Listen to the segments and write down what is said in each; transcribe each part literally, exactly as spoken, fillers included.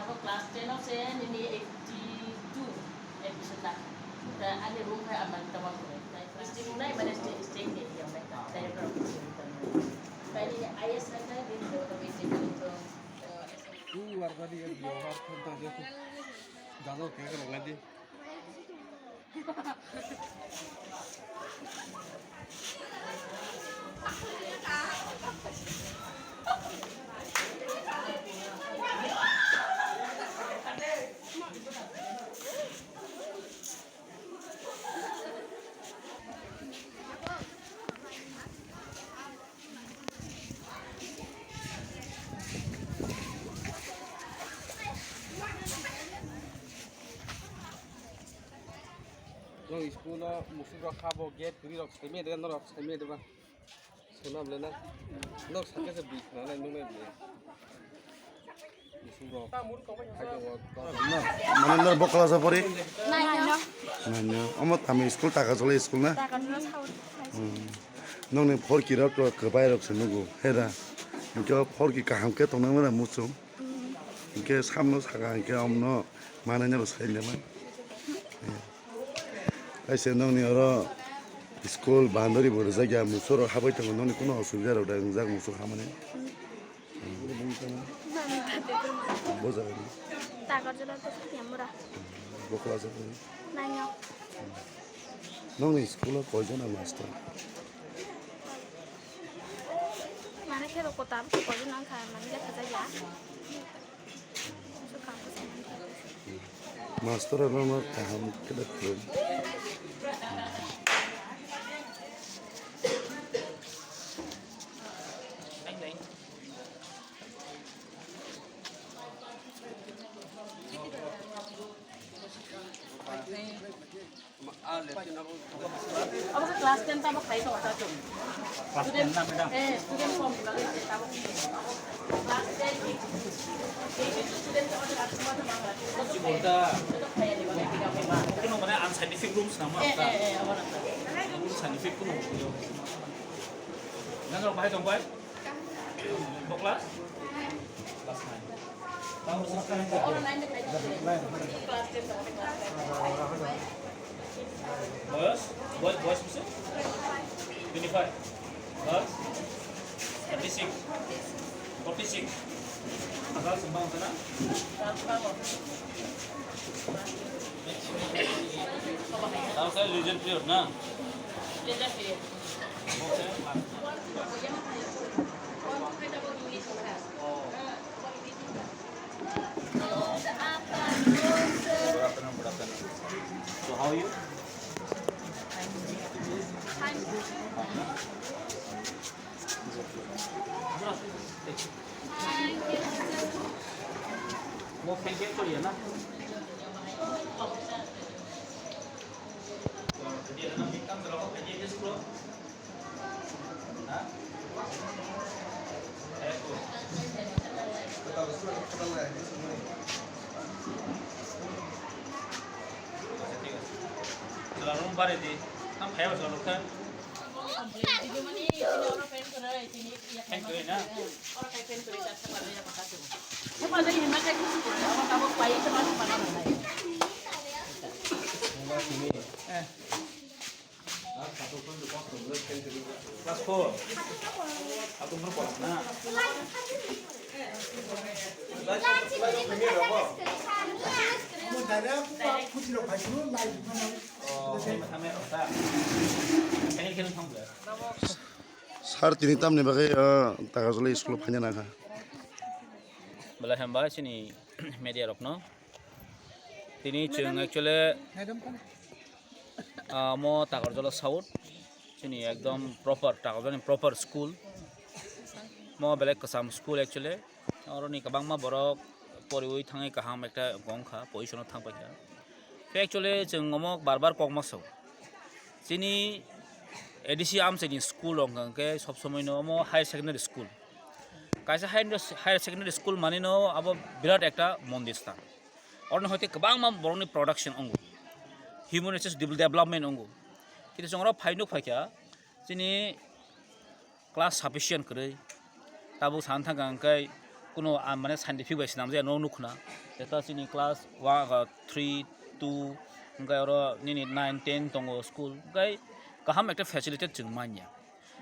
Abo class ten o se nini eighty two admission na. Ta ani room khai amani tawang ko. Tai class ten nai mane state, state ni yang mai ta. Tai ko. Tai ni I S na kai din ko ko bisi ko. Tu warga di yang di orang pun tak jatuh. Jatuh kayak kena lagi. Nong school o musuk rok kha bo gate kwrwi rok saimaya de norok saimaya de ba. Sona bole na. Nok sakhe se bui khna nai nung nai bole. Musuk rok. Hai to wo. Na, mane nor bokla sa pori? Nai no. Nai no. Omo tami school taka chole school na? Taka chole school. Hmm. Nong ni phorki rok to kwbai rok se nugo. Hera. Hingke phorki kaham khe tongnai mara muchung. Hingke samno saka hingke omno manai nero sai nai man. Kaisa nongni oro school boundary bo rijak ya, musuk rok habai tongo, nongni kuno osubida rok da wngjak musuk hamani? Bo jaga ni? Takarjala to Satya Mura. Bo class o? Nine o. Nongni school o koijon a master? Mane khe rok kotam koijon ang kha mane lekha jaya. Master rok no kaham khe da phwrwng. Obo khe class ten tamo khlai tongo ta chwng. Class ten na, madam? Eh, student kom ni bagwi se tamo. Class ten, eight, eight student tamo, tamo, tamo, tamo. Kuno mane unscientific rules nama. Eh, eh, eh, abo na. Scientific kuno. Nang rok bahai tong bai? Bo class? Class nine. Boyos? Boy, boyos bisi? Twenty five. Girls? Thirty six. Forty six. Girls bang sana? Tamo sa leisure period na? Leisure period. So how are you? Mo fan check koriya na? Chwla rok bare di. Tam phaiya chwla rok khe. Fan kwrwi na? Eh. Class four. Atung no pora na. Oh, saya pertama ya, Pak. Ini kena tahu nggak? Sir, tini tamni bagwi, ah, Takarjala school-o phaina nangkha? Belai hambai chini media rokno. Tini chwng actually, ah, mo Takarjala South, chini ekdom proper, Takarjalani proper school. Mo belai kwcham school actually. Oroni kwbangma borok poriwi thangwi kaham ekta wngkha, position-o thang paikha. Khe actually chwng omo bar bar kokma sao. Chini A D C amchaini school rok hwnkha khe sob somoi no omo higher secondary school. Kaisa higher, higher secondary school mani no abo birat ekta mondir sthan. Oroni hoite kwbangma borokni production wngo. Human resource devel-, development wngo. Kintu chwng oro phai nuk phaikha chini class sufficient kwrwi. Tabuk sana thangkha hwnkhe kuno, ah, mane scientific bai swnamjak no nukkhna. Jeta chini class one, ah, three, two, hwnkhe oro nini nine, ten tongo school. Hwnkhe kaham ekta facility chwng manya.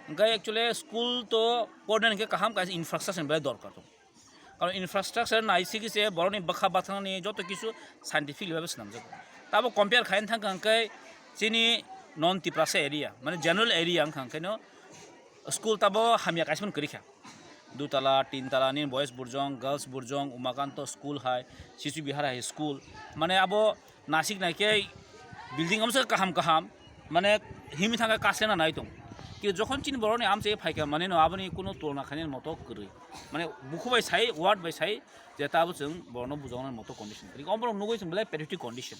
Hwnkhe actually school to pornani hwnkhe kaham kaisa infrastructure ni belai dorkar tongo. Karon infrastructure nai sigi se borokni bwkha bwthangni joto kisu scientific level swnamjago. Tabo compare khaina thangkha hwnkhe chini non Tiprasa area, mane general area wngkha hwnkhe no school tabo hamya kaisa phano kwrwi kha. Dutala, tintala ni boys burjong, girls burjong, Umakanto school hai, Sisu Bihar hai school. Mane abo nasik nai khe building amsa kaham kaham, mane himwi thangkhe kaslena nai tong. Ki jokhon chini borokni amchai phaikha mane no aboni kuno tulona khainani moto kwrwi. Mane bukhu bai sai, word bai sai, je ta abo chwng borokno bujaknani moto condition. Ki omo borok nugwi chwng belai pathetic condition.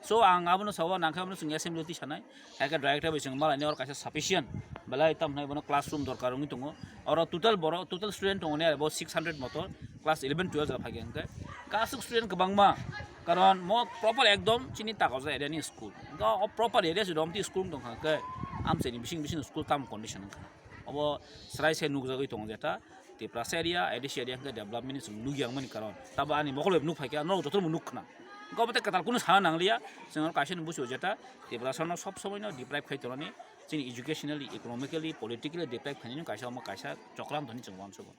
So ang abono sawa nangkhe abono chwng assembly twi sanai. Hai khe director bai chwng malaini oro kaisa sufficient belai tam hwnai bono classroom dorkar wngwi tongo. Oro total borok, total student tongo ne abo six hundred moto class eleven twelve jora phaikhe hwnkhe. Kasuk student kwbangma, karon mo proper ekdom chini Takarjala area ni school. Hwnkhe o proper area se romti school wng tongkha hwnkhe amchaini bising bising school tam condition wngkha. Obo srai se nukjagwi tongo jeta Tiprasa area, A D C area hwnkhe development ni chwng nukya wngmani karon. Tabo ani mokol bai nuk phaikha, norok jotono bo nuk khna. Hwnkhe obo tei kwtal kunu sana nangliya, chwng oro kaisa ni buchio jeta Tiprasa no sob somoi no deprive khai tonani, chini educationally, economically, politically deprive khainani kaisa omo kaisa chokranto hinwi chwng uansugo.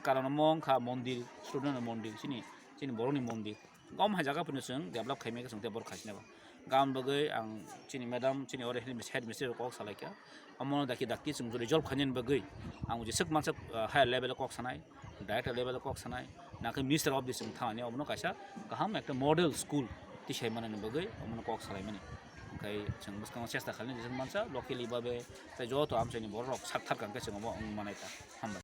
Karon omo wngkha mondir, student mondir, chini, chini borokni mondir. Gom hai jaga phano chwng develop khaimai khe chwng tei borok khaisina bo. Gam bagwi ang chini madam, chini oro head mistress rok kok salaikha. Omo dakti dakti chwng resolve khainani bagwi ang jeswk mansak, ah, higher level o kok sanai, director level o kok sanai, nakhe minister of this wng thangani omono kaisa kaham ekta model school tisai manani bagwi omono kok salaimani. Hwnkhe chwng bwskango chesta khainani jeswk mansa locally babe tei joto amchaini borok rok sak thar kangkhe chwng omo wng manai ta. Hambai.